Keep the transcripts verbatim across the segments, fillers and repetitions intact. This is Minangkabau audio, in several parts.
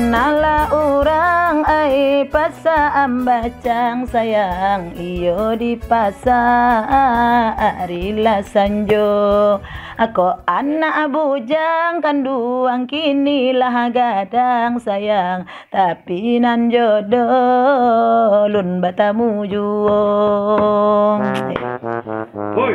Nalah urang ai pasaan bacang sayang, iyo di pasa ari lah sanjo. Ako anak bujang kanduang kini lah gadang sayang, tapi nan jodoh lun batamu juo. Hui,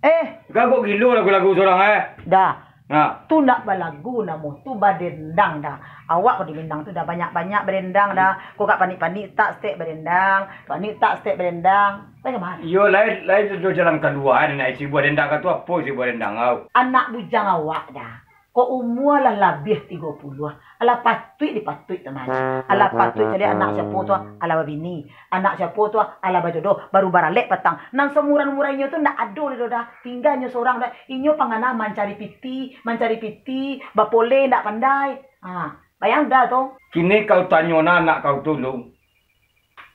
Eh, gagok gilo lagu-lagu sorang, eh. Dah. Nah. Tu ndak balagu namo tu, badendang dah. Awak ko di Minang tu dah banyak-banyak badendang dah. Ko kak panik-panik tak stek badendang, panik tak stek badendang. Bagaimana? Iyo, lai, lai tu jalan kalua, nak isi buah dendang ka tu, apo isi buah dendang kau? Anak bujang awak dah. Ko umua lah labiah tigo puluah. Alah patuik dipatuik tu mah. Alah patuik cari anak siapo tu, alah babini. Anak siapo tu, alah bajodoh, baru baralek patang. Nan saumuran-umuran inyo tu ndak ado lai doh dah. Tingga inyo sorang dah. Inyo pangana mancari piti, mancari piti, bapoleh ndak pandai. Ha, bayang dah tu. Kini kau tanyo nah anak kau tu lu.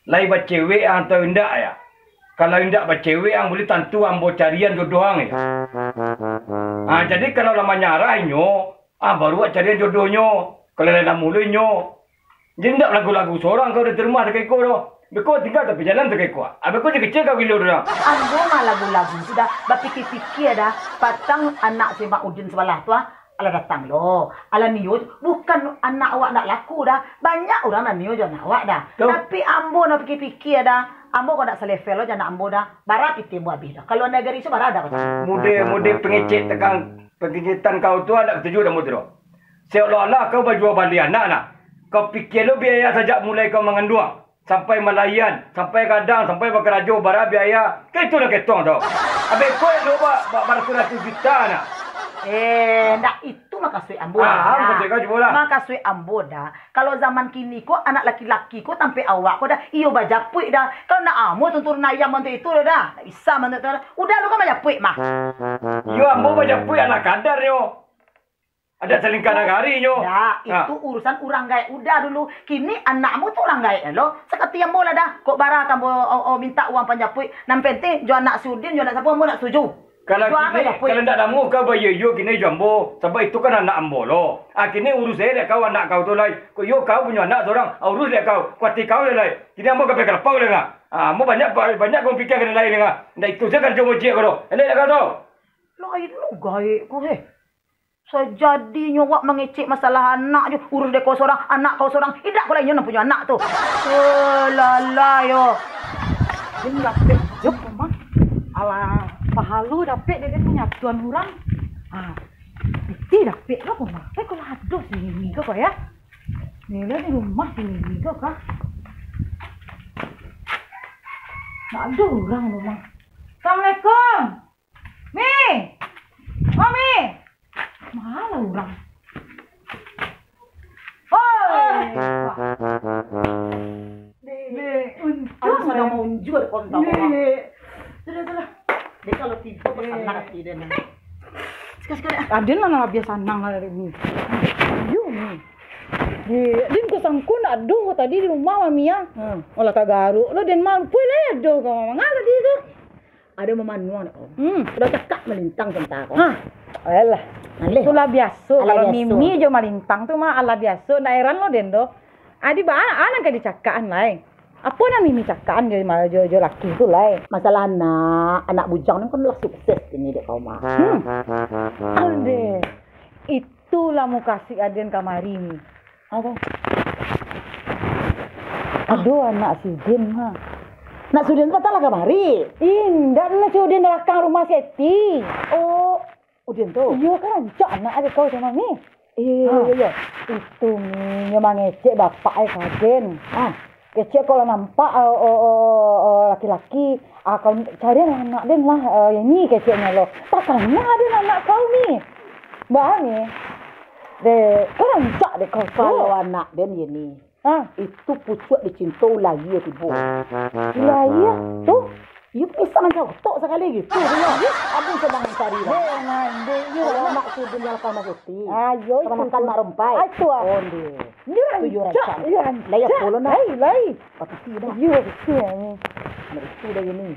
Lai bacewek ang atau indak ya? Kalau indak bacewek ang, buliah tantu ambo carian jodoh ang ya. Ha, jadi kalau lah manyarah inyo, ah, baru awak carian jodohnyo. Kalau lai namuah inyo, jadi indak lagu-lagu sorang kau di rumah sakiko doh. Beko tingga tapi jalan sakiko. Ah, beko je kecil kau gilo doh. Ambo mah lagu-lagu tu dah, bapikia-pikia dah. Patang anak si Mak Udin sabalah tu ah, alah datang lo. Alah nio, bukan anak awak ndak laku dah. Banyak urang nan nio jo anak awak dah. Tu. Tapi ambo nan pikia-pikia dah. Ambo kok ndak selevel lo jo anak ambo dah. Bara pitih ambo abih dah. Kalau nagari se bara dah patang. Mude-mude pangecek tegang, pangecekan kau tu ndak katuju dah ambo tu doh. Seolah-olah kau bajua bali anak nah. Kau pikia lo biaya sajak mulai kau manganduang, sampai malahian, sampai gadang, sampai bakarajo, bara biaya. Kan itu lah ketong tu. Abih kau lo ba, ba, baratus-ratus juta nah. Eh, ndak itu makasuik ambo Ah, dah. Makasuik kau cubo lah. Makasuik ambo dah. Kalau zaman kini ko, anak laki-laki ko tampek awak ko dah, iyo bajapuik dah. Kalau nak ambo tuntunan ayam bantuak itu dah. Ndak bisa bantuak tu dah. Udah lu kan bajapuik mah. Iyo, ambo bajapuik anak kadar nyo. Ada salingkah nagari nyo. Dak, itu urusan urang gaek udah dulu. Kini anak ambo tu urang gaek lo. Sakati ambo lah dah. Kok bara ka ambo, o, o, minta uang panjapuik. Nan penting, jo anak si Udin, jo anak siapo, ambo ndak setuju. Kalau Jo apo kini, japuik? Kalau ndak namuah kau bayo-yo kini jo ambo. Sabab itu kan anak ambo lo. Ah, kini urus sajo dek kau anak kau tu lai. Kok iyo kau punyo anak sorang, ah, urus dek kau. Kuati kau lai. Kini ambo ka pai ka lapau lai ngah. Ah, ambo banyak, banyak kau pikia ka nan lain ngah. Ndak itu sajo karajo mojek kau tu. Elok dek kau tu. Lain lo gaek ko, heh. Sajadinyo awak mangecek masalah anak jo, urus dek kau sorang, anak kau sorang, indak ko lai inyo nan punyo anak tu. Eh, lalai yo. Din dapek jo ko mah. Alah, pahalo dapek dek den manyatuan urang. Ah, piti dapek lo ko mah. Eh, kalau ado sini ko ya. Ni lah di rumah sini ko kah? Ndak ado urang rumah. Assalamualaikum. Mi! Oh, Mi! Mana urang? Oi! Dek, untuang. Aduh, sudah mau unjur kau minta maaf. Dek. Sudah, sudah. Dek, kalau tiba, pesan hati dia ni. Suka-suka dek. Aden mana lah biasa nang lah dari Mi. Yo, Mi. Dek, den ko sangko ndak ado tadi di rumah, Mami, ah. Hmm. Olah tagaruk lo, den mah. Pui lah ado ko, mangala di tu. Ado mamanuang dak kau? Hmm. Udah cakak malintang tantang kau. Hah. Alah. Aleh. Itulah biaso. Alah kalau biaso. Mimi jo malintang tu mah alah biaso, ndak heran lo den doh. Adi ba a nan ka dicakakan lai. Apo nan Mimi cakakan jo, jo, jo laki tu lai? Masalah anak, anak bujang ni kan lah sukses kini dek kau mah. Hmm. Alde. Itulah mukasuik aden kamari ni. Apo? Ado anak si Udin, ha. Nak si Udin tu patang lah kamari. Indak, nak si Udin di balakang rumah Seti. Oh, Udin tu? Iyo, kan rancak anak ado kau samo ni. Iyo, iyo, iyo. Itu ni, nyo mangecek bapak ai ka den. Ha. Kecek kalau nampak, eh, eh, eh, eh, laki-laki, ah, kau carilah anak den lah, eh, ini keceknyo lo. Takana den anak kau ni. Bah ni. Dek, kau rancak dek kau tu. Kalau anak den ini, ha? Itu pucuak dicinto ulah iyo tibo. Ulah iyo? Tu? Iyo bisa mancarotok sakali gitu. Aden sadang mancari lah. Dek, nah, dek, iyo. Kalau anak tu den lah kau masuk. Ayo, itu makan tu. Mak rompai. Ai, tu ah. Onde. Iyo rancak, iyo rancak. Lai apo lo nak? Lai, lai. Patiti dah. Iyo, betul ni. Nah, itu dah ini.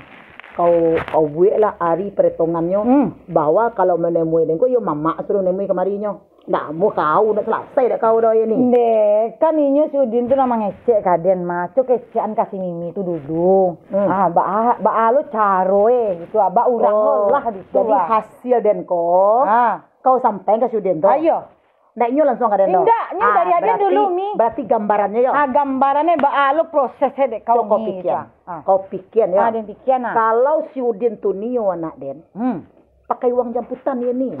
Kau, kau bueklah ari peretongannyo, hmm, bahwa kalau manemui den ko, iyo mamak suruh nemui kamarinyo. Namo kau, ndak salasai dek kau doh ini. Ndeh, kan inyo si Udin tu lah mangecek ka den mah. Co kecekan ka si Mimi tu dulu. Hmm. Ah, baa, baa lo caro e gitu, ah, baa urang lo Oh, lah gitu, jadi ah. hasil den ko, Ah. kau sampaikan ka si Udin tu. Ayo. Ndak inyo langsuang ka den tu. Indak, nyo Ah, dari aden berarti, dulu, Mi. berarti gambarannyo yo. Ah, gambarannyo baa lo proses e dek kau Cok kau ni, pikian. gitu, ah. Ah. Kau pikian yo. Ah, den pikian, ah. Kalau si Udin tu nio anak den, Hmm. pakai uang jamputan ye ni.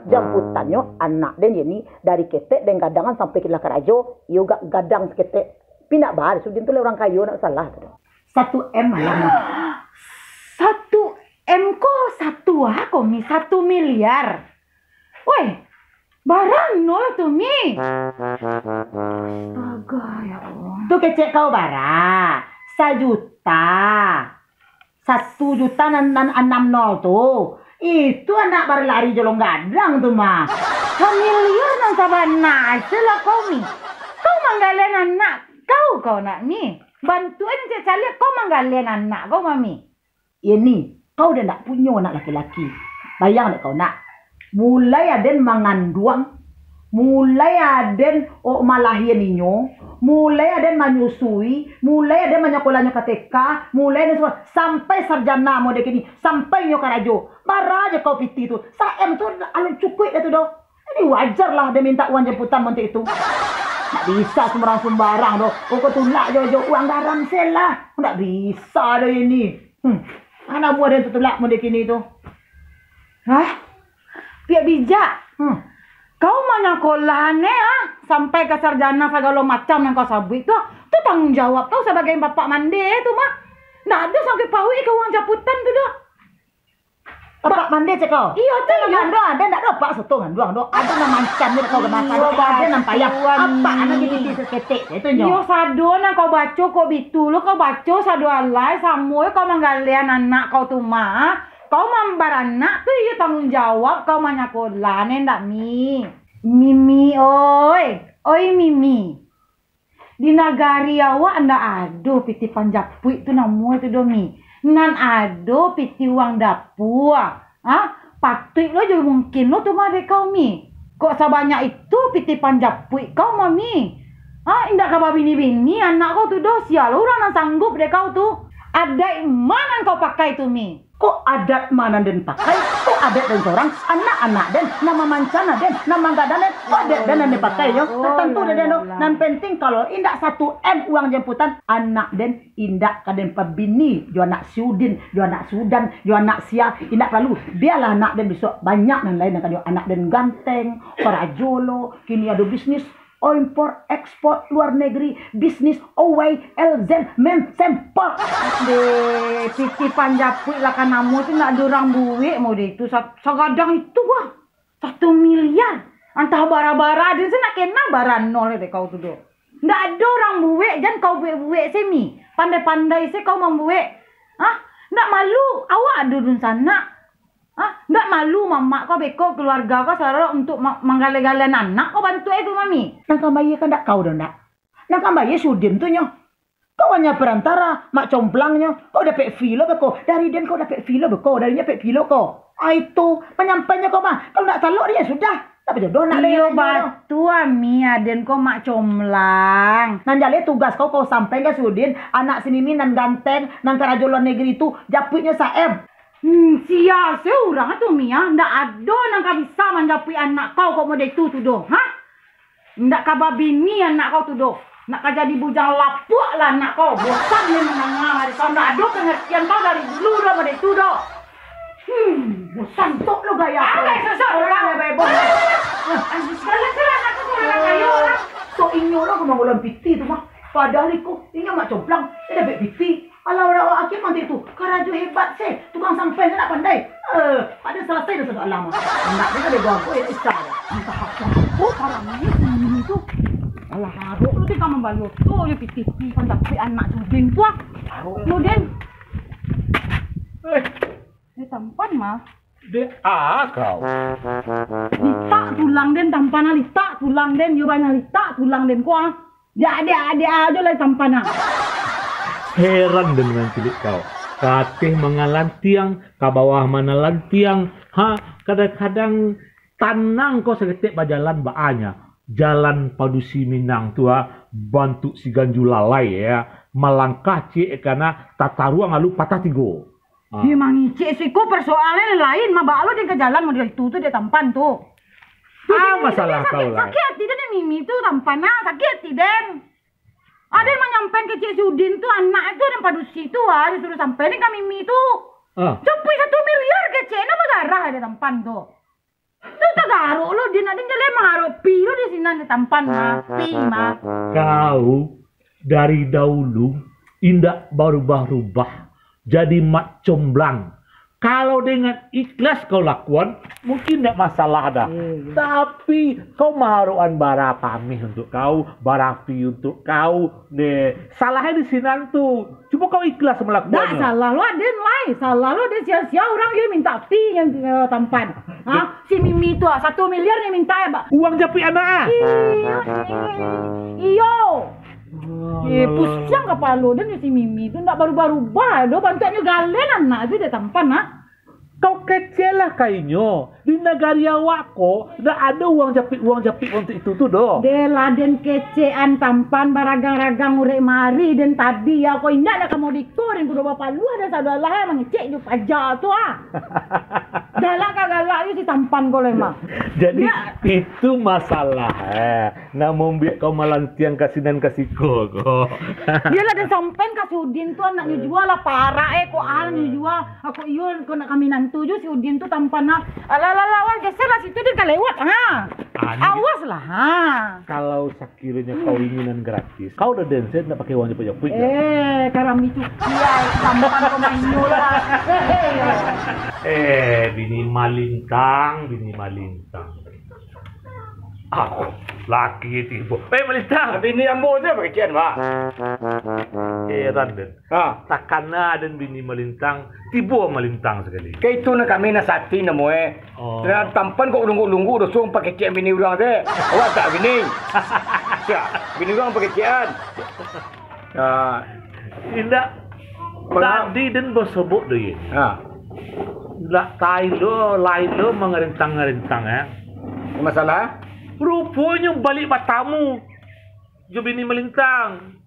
Jamputannyo anak den ye ni, dari ketek den gadangan sampai kilah karajo, iyo gak gadang saketek. Pindak baa, si Udin tu lah urang kayo, ndak salah tu doh. Satu M malah. Satu M ko satu ah ko, Mi, satu miliar. Woi, barang nol tu, Mi. Astaga, ya Allah. Tu kecek kau bara? Sajuta. Satu juta nan, nan anam nol tu. Itu anak barlari jolong gadang tu mah. Samiliar nan sabana se lah kau ni. Kau manggalian anak kau, kau nak ni. Bantuan cek caliak kau manggalian anak kau, mami. Ini, kau dah ndak punyo anak laki-laki. Bayang dek kau nak. Mulai aden manganduang, mulai aden, oh, malahian inyo, mulai aden manyusui, mulai aden manyakolahnyo ka T K, mulai aden sampai, sampai sarjana model kini, sampai inyo karajo. Bara je kau pitih tu. Sa-M tu alun cukuik dah tu doh. Jadi wajar lah dia minta uang jemputan montik itu. Ndak bisa sumbarang-sumbarang doh. Oh, kau tulak jo, jo uang garam se lah. Ndak bisa doh ini. Hmm. Mana buah dia tu tulak model kini tu? Hah? Piak bijak. Hmm. Kau manyakolah ne, ah, sampai ka sarjana sagalo macam nan kau sabuik tu, tu tanggung jawab kau sabagai bapak mande tu mah. Ndak ado sangkut pauik ka uang japutan tu doh. Bapak mande cek kau? Iyo tu, iyo. Nganduang ado ndak ado apak soto nganduang doh. Ado nan mancam je kau kemasan. Iyo, ado nan payah. Apak anak titi saketek itu nyo. Iyo, sado nan kau baco kok bitu lo kau baco sado alai samo kau manggalian anak kau tu mah. Kau mambaranak tu iyo tanggung jawab kau manyakolah ne ndak, Mi? Mimi, oi. Oi, Mimi. Di nagari awak ndak ado pitih panjapuik tu namo tu doh, Mi. Nan ado pitih uang dapua. Ha? Patuik lo jo mungkin lo tu mah dek kau, Mi. Kok sabanyak itu pitih panjapuik kau mah, Mi? Ha? Indak ka babini-bini anak kau tu doh, sia lo urang nan sanggup dek kau tu. Adaik ma nan kau pakai tu, Mi? Kok adat ma nan den pakai? Kok adat den sorang? Anak-anak den, nan mamancana den, nan manggadang den, kok adat den nan den pakai nyo? Tantu dek den tu. Nan penting kalau indak satu M uang jemputan, anak den indak ka den pabini jo anak si Udin, jo anak si Udan, jo anak sia, indak paralu. Bialah anak den bisuak banyak nan lain nan ka den, anak den ganteng, karajo lo, kini ado bisnis, impor, ekspor, luar negeri, bisnis, away, elzen, men, sempor. Deh, pitih panjapuik lah ka namo tu ndak ado urang buek model itu, sa-, sagadang itu wah. Satu miliar. Antah bara-bara, den se ndak kenal bara nol dek kau tu doh. Ndak ado urang buek, jan kau buek-buek se, Mi. Pandai-pandai se kau mambuek. Hah? Ndak malu, awak ado dunsanak. Hah? Ndak malu mamak kau beko, keluarga kau saudara untuk ma-, manggaleh-galeh anak kau bantuak itu, Mami? Nan kambayie kan ndak kau doh, ndak? Nan kambayie si Udin tu nyo. Kau hanya perantara, mak complangnyo. Kau dapek fee lo beko. Dari den kau dapek fee lo beko. Dari nyo dapek fee lo ko. Ah, itu. Manyampainyo kau mah. Kalau ndak talok dia sudah. Ndak bajodoh nak. Iyo, batua, Mi, aden ko mak comblang. Nan jaleh tugas kau, kau sampaikan si Udin, anak si Mimi nan ganteng, nan karajo luar negeri tu, japuiknyo sa-M. Hmm, sia se urang tu, Mi, ah. Ndak ado nan ka bisa manjapuik anak kau kok model tu tu doh, ha? Ndak ka babini anak kau tu doh. Nak ka jadi bujang lapuak lah anak kau. Bosan ni mandanga dari kau. Ndak ado pangartian kau dari dulu doh model tu doh. Hmm, bosan tok lo gaya kau. Alah, sosok lo kau. Alah, alah, alah. Anjing, segala sih anak kau, anak kayo lah. Tok inyo lah kau manggulang piti tu mah. Padahal iko, inyo mak comblang, inyo dapek piti. Alah, urang awak akim mantri tu, karajo hebat se, tukang sampai se ndak pandai. Eh, ado salasai doso alam. Anak dia kan bego ago, ya, Isa. Antah apa. Oh, parah ni, ini tu. Alah, haruk lu dia kan mambali oto, ya, piti, piti, kan dapek anak judin tu, ah. Haruk lu, Den. Eh. Dia tampan, mah. Dek, ah, kau. Litak tulang, Den, tampan, ah, litak tulang, Den, yo, banyak litak tulang, Den, kau, ah. Dia, dia, dia ajo lah tampan, ah. Heran den dengan cilik kau. Ka ateh mangalantiang, ka bawah manalantiang. Ha, kadang-kadang Tanang kau saketek bajalan baanya. Jalan padusi Minang tu, ah, bantuak si ganju lalai, ya. Malangkah ciek kana tataruang lalu patah tigo. Ah. Dia mangicek siko persoalan lain, mah baa lo den ka jalan model itu tu dek tampan tu. Tu Ah, den masalah sakit, kau lah. Sakit hati den dek Mimi tu tampan, ah, sakit hati den. Aden manyampaian kecek si Udin tu, anak tu, anak padusi tu, ah, disuruh sampaian ka Mimi tu. Ah. Japuik satu miliar kecek, nak bagarah dek tampan tu. Tu tagaruk lo, Din, aden jaleh mangarupi lo di sinan dek tampan, mah. Pi, mah. Kau dari dahulu indak barubah-rubah, jadi mak comblang. Kalau dengan ikhlas kau lakuan, mungkin ndak masalah dah. Iya, iya. Tapi, kau maharokan bara pameh untuk kau, bara pi untuk kau, deh. Salahnyo di sinan tu. Cubo kau ikhlas Ndak malakuannyo. salah lo, Aden, lai. Salah lo, Aden, sia-sia urang iyo minta pi yang, eh, tampan. Ha? Si Mimi tu, ah, satu miliar nyo minta, ya, Pak? Uang japuik anak, ah. Iyo, iyo. Eh, pusiang kapalo den si Mimi tu, ndak barubah-rubah doh, bantuaknyo galen anak tu dek tampan, nak. Kau keceklah ka inyo, di nagari awak ko, ndak ado uang japuik-uang japuik untuak itu tu doh. Deh lah den kecekan tampan baragang-ragang urek mari den tadi, ya ko indak nak ka modiko den kudo bapaluah dan sadolah mangecek jo paja tu ah. Galak ka galak jo si tampan ko lemah. Jadi, Ndak. itu masalah, eh. Nak mambuek kau malantiang ka sinan ka siko ko. Iyolah, den sampaian ka si Udin tu, anaknyo jua lah parak, eh, kok ahnyo jua. Ako iyo, kok nak ka minantu jo si Udin tu tampan, ah. Alah, alah, alah, awas, geser lah situ, den ka lewat, ha. Ah, ni Awas lah, ha. Kalau sakironyo kau inginan gratis, kau udah denset nak pakai uang japuik-japuik dah. Eh, karami cuki, ai, tampan kau mainyo lah. Eh, bini malintang, bini malintang. Aku laki tibo. Eh, malintang. Bini ambo tu pakecian, Pak. Eh, Randen. Ha. Takana den bini malintang, tibo malintang sakali. Ka itu nan kami nasati namo, eh. Oh. Nah, tampan kok lungguk-lungguk doso pakecian bini urang teh. Awak tak bini. Ya, bini urang pakecian. Ya. Indak. Pernah. Tadi den basobok doh, ye. Ha. Ndak lain lo, lain lo mangarintang-ngarintang, ya. Masalah? Ruponyo baliak batamu jo bini malintang.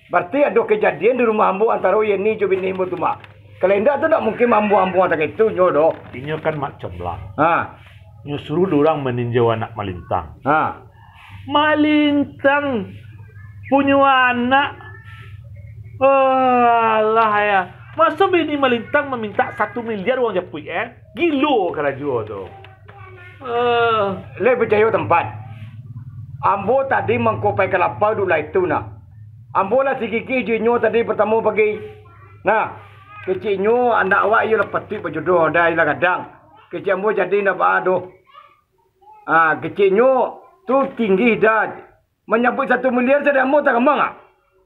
Barati ado kajadian di rumah ambo antaro Yeni jo bini ambo tu, Mak. Kalau indak tu ndak mungkin ambo-ambo antah itu nyo doh. Inyo kan mak comblang. Ha. Nyo suruah dek urang maninjau anak malintang. Ha. Malintang punyo anak. Alah, ya. Maso bini malintang mamintak satu miliar uang japuik, eh? Gilo karajo tu. Eh. Lai picayo tampan. Ambo tadi mangko pai kalapa duk lah itu nah. Ambo lah sigigih jo inyo tadi partamo pagi. Nah, keceknyo anak awak iyo lah patuik bajodoh, dah iyo lah gadang. Kecek ambo jadi ndak baa doh. Ah, keceknyo tu tinggi dah. Manyabuik satu miliar sadang ambo tagamang ah.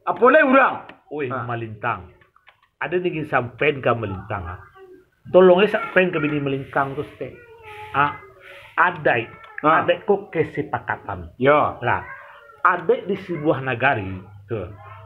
Apo lai urang? Oi, Ha. malintang. Ado nan ingin sampaian ka malintang, ah. Tolong eh sampaian ka bini malintang tu, Stek. Ah, adaik. Ha. Adaik ko kesepakatan. Yo. Lah, adaik di sebuah nagari, tu,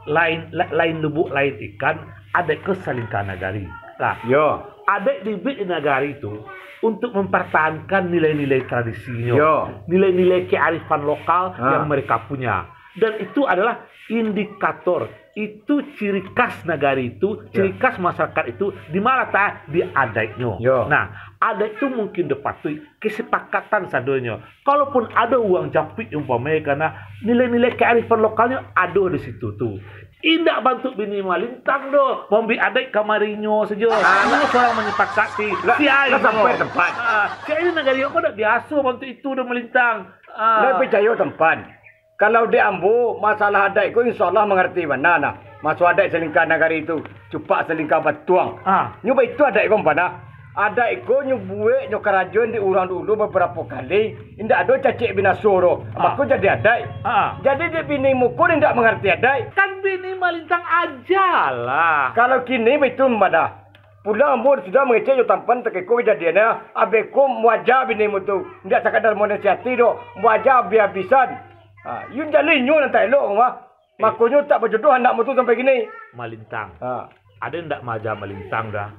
lain, la-, lain lubuk, lain ikan, adaik ko salingka nagari. Lah, Yo. adaik dibuek di nagari tu untuk mempertahankan nilai-nilai tradisinyo, Yo. nilai-nilai kearifan lokal Ha. yang mereka punya. Dan itu adalah indikator, itu ciri khas nagari itu, Yo. ciri khas masyarakat itu, di ma latak di adaiknyo. Yo. Nah, adaik tu mungkin dipatuik, kesepakatan sadonyo. Kalaupun ado uang japuik umpamai, karena nilai-nilai kearifan lokalnyo ado di situ tu. Indak bantuak bini malintang doh, mambuek adaik kamarinyo sajo. Ah, Inyo surang manyapakati. Lah, Si ai lah sampai no. tempat. Ah, si ai ni nagari ko ndak biaso bantuak itu doh malintang. Ah. Lah picayo tampan. Kalau dek ambo, masalah adaik ko insya Allah mangarati bana nah. Maso adaik salingka nagari tu, cupak salingka batuang. Ah. Nyo baitu adaik ko, Mpanah. Adaik ko nyo buek, nyo karajoan dek urang dulu babarapo kali, indak ado cacek binaso doh. Ah. Mako jadi adaik. Ah. Jadi dek bini muko indak mangarati adaik. Kan bini malintang ajalah. Kalau kini baitu, Mpanah. Pulang ambo sudah mangecek jo tampan takiko kajadiannyo, abih ko muaja binimu tu, indak sakadar manasihati doh, muaja abih-abisan. Ha, iyo jaleh inyo nan tak elok, mah. Eh. Makonyo tak bajodoh anakmu tu sampai kini. Malintang. Ha. Aden ndak maaja malintang dah.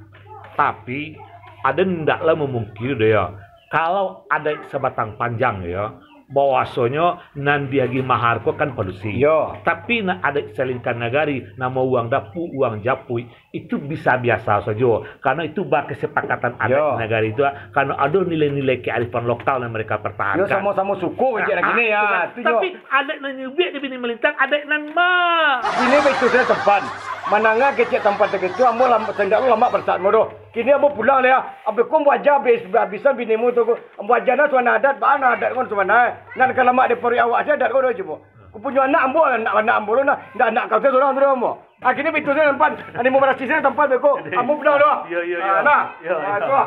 Tapi, aden ndaklah mamungkiri doh, yo. Kalau adaik sabatang panjang, yo, bahwasonyo nan diagih mahar ko kan padusi. Yo. Tapi nan adaik salingka nagari, namo uang dapu, uang japuik, itu bisa biasa sajo. Karano itu bakasapakatan adaik Yo. nagari itu, karano ado nilai-nilai kearifan lokal yang mereka Yo, pertahankan. Samo-samo suku kecek Nah, lagi ni, ya. ah, Itu yo. Tapi adaik nan nyubiak di bini malintang, adaik nan ma. Ini baik tu saya tempan. Manangah kecek tempat tu gitu, ambo lam-, sandal lamak bersaat modoh. Kini ambo pulang lah, ya. Ambo ko ambo aja habis, habisan binimu tu ko. Ambo aja nah suana adat, baa nah adat ko suana. Nan ka lamak di paruik awak saya adat ko doh cubo. Ku punyo anak ambo, anak, anak ambo lo nah. Ndak anak kau tu surang tu doh ambo. Ah, kini pintu saya nampan. Ani mau barasih saya nampan beko. Ambo pulang doh. Yo, yo, yo. Ah, nah. Yo, Ah, yo. tu ah.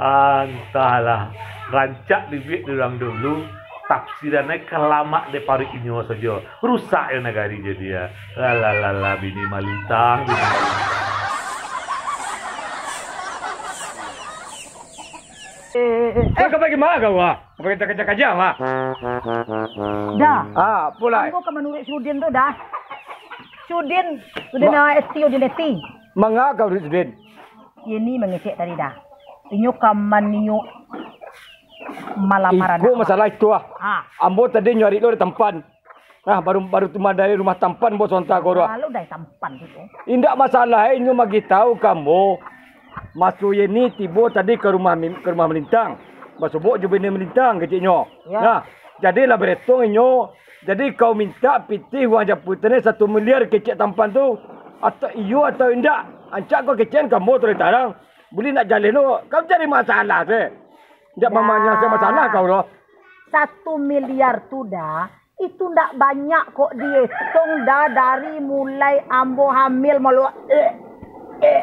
Ah, antahlah. Rancak dibuek di urang dulu. Tafsirannya ka lamak di paruik inyo sajo. Rusak yo nagari jadi ya. Lah, lah, lah, lah, bini malintang, bini malintang. Eh, eh, eh, eh. Kau ka pai ma kau, ah? Ka pai kajang-kajang, ah? Dah. Ah, pulai. Anggo ka manuruik si Udin tu, dah. Si Udin, Udin, Ma- ah, S T, Udin S T. Manga kau, Udin? Ini mangecek tadi, dah. Inyo ka maniup malam Iko marana. masalah itu, ah. Ah. Ambo tadi nyari lo di tampan. Nah, baru, baru tu madai rumah tampan bos onta ko tu. Lalu dai tampan tu. Indak masalah, eh, inyo magih tahu ka ambo. Maso Yeni tibo tadi ka rumah mi-, ka rumah Malintang. Basobok jo bini Malintang keceknyo. Ya. Nah, jadilah baretong inyo. Jadi kau mintak pitih uang japuik tadi satu miliar kecek tampan tu. Atau iyo atau indak. Ancak kau kecekan ka ambo taruih tarang. Buliah nak jaleh lo. Kau cari masalah se. Indak Dah. mamanyalahkan masalah kau doh. Satu miliar tu dah, itu ndak banyak kok dietong dah dari mulai ambo hamil maluak. Eh, eh.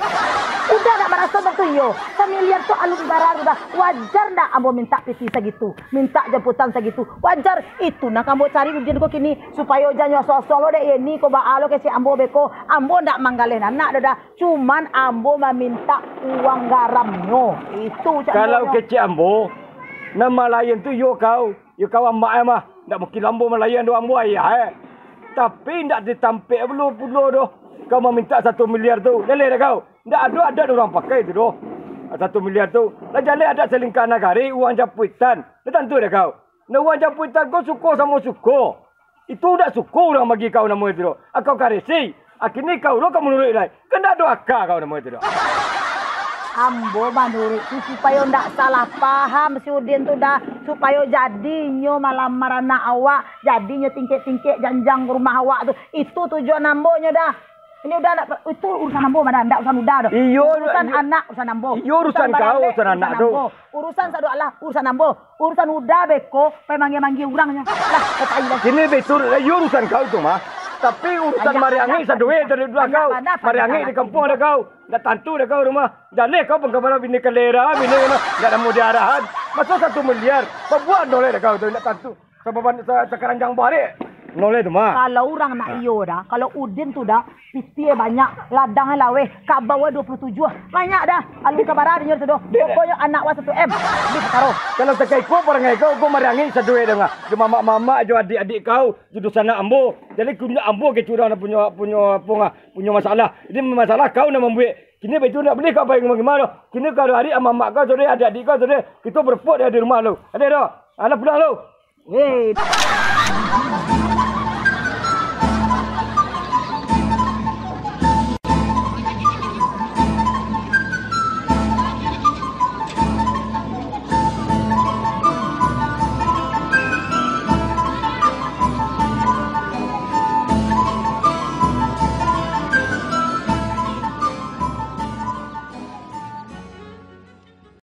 Udah ndak maraso waktu iyo. Samiliar tu alun barang dah. Wajar ndak ambo mintak pitih sagitu, mintak jamputan sagitu. Wajar itu nak ambo cari Udin ko kini, supayo janyo aso-aso lo dek Yeni ko baa lo kecek ambo beko. Ambo ndak manggaleh anak doh dah. Cuman ambo mamintak uang garamnyo. Itu cak Kalau ambo nyo. kecek ambo, nan malayan tu iyo kau. Yo kau amak eh mah, ndak mungkin ambo malayan doh ambo ayah eh. Tapi ndak ditampek pulo pulo doh. Kau mamintak satu miliar tu, jaleh dah kau. Ndak ado adat urang pakai tu doh. Satu miliar tu, lah jaleh adat salingka nagari, uang japuitan. Lah tantu dah kau. Nah uang japuitan ko suko samo suko. Itu ndak suko urang bagi kau namo itu doh. Akau karesi. Akhirnyo kau lo ka manuruik lai. Kan ndak ado aka kau namo itu doh. Ambo manuruik tu supayo ndak salah paham si Udin tu dah, supayo jadi inyo malamar anak awak, jadi inyo tingkek-tingkek janjang rumah awak tu. Itu tujuan ambo nyo dah. Ini udah ndak, itu urusan ambo mah dah, ndak urusan Uda doh. Iyo, Urusan iyo. anak urusan ambo. Iyo, urusan Urusan kau, baralek urusan anak tu. ambo. Urusan sado alah urusan ambo. Urusan Uda beko, pai manggia-manggia urang nyo. Lah, kau pai lah. Kini betul, eh, iyo urusan kau tu mah. Tapi urusan Ayah, mariangik ayah, saduit ayah. dari dua Ayah, kau. anak, Mariangik anak, di kampuang anak. ada kau. Ndak tantu dah kau rumah. Jaleh kau pangkabala bini kalera, bini kena ndak namo di arahan. Maso satu miliar, babuat noleh dah kau tu ndak tantu. Sababan sa-, sakaranjang barek. Noleh tu mah. Kalau urang nak Ha. iyo dah, kalau Udin tu dah, pitih banyak, ladang laweh, kabau dua puluh tujuh. Banyak dah. Alun ka bara dinyo tu doh. Dek. Pokoknyo anak wa satu M. Di Petaro. Kalau takai ko parangai kau, ko mariangik saduit dah ngah. Jo mamak-mamak, jo adik-adik kau, jo dunsanak ambo. Jadi kundak ambo ke curang punyo, punyo, punyo, punyo masalah. Jadi masalah kau nak mambuek. Kini baitu ndak buliah kau pai rumah-rumah doh. Kini kau ado adik, mamak kau sudah, adik-adik kau sudah. Kito berpot di rumah lo. Ado doh. Alah pulang lo. Weh.